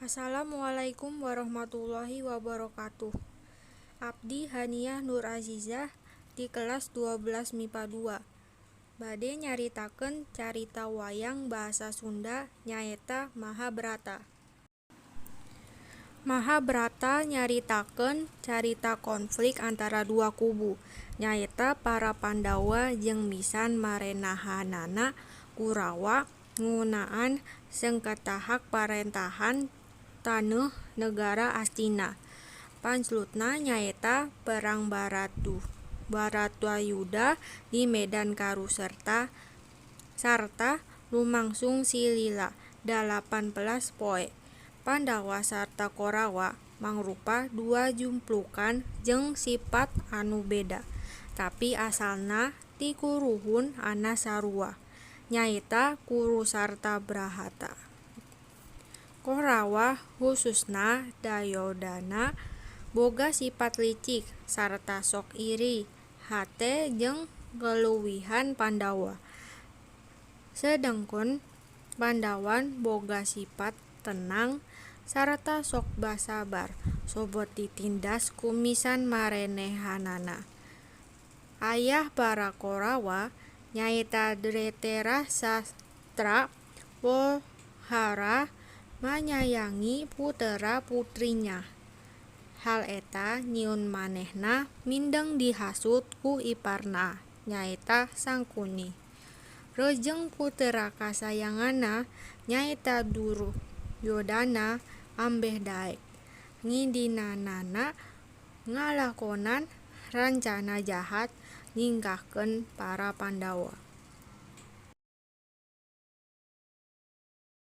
Assalamualaikum warahmatullahi wabarakatuh. Abdi Haniah Nur Azizah di kelas 12 MIPA 2. Bade nyaritakeun carita wayang bahasa Sunda nyaeta Mahabrata. Mahabrata nyaritakeun carita konflik antara dua kubu, nyaeta para Pandawa jeung misan marenahanana Kurawa ngeunaan sengketa hak parentahan taneuh negara Astina. Panclutna nyaeta perang Baratayuda di medan Kurusetra sarta lumangsung salila 18 poe. Pandawa sarta Korawa mangrupa dua jumplukan jeung sipat anu beda, tapi asalna ti karuhun anu sarua, nyaeta Kuru sarta Brahata. Korawa hususna Dayodana boga sipat licik sarta sok iri hate jeung kaleuwihan Pandawa. Sedengkeun Pandawa boga sipat tenang sarta sok basabar sobot ditindas ku misan marenehanana. Ayah para Korawa nyaeta Dreterastra pohara manyayangi putera putrinya. Hal eta nyieun manehna mindeng dihasut ku iparna nyaeta Sangkuni. Reujeng putera kasayanganna nyaeta Duryodana ambeh daek ngidinanana ngalakonan rancana jahat nyingkahkeun para Pandawa.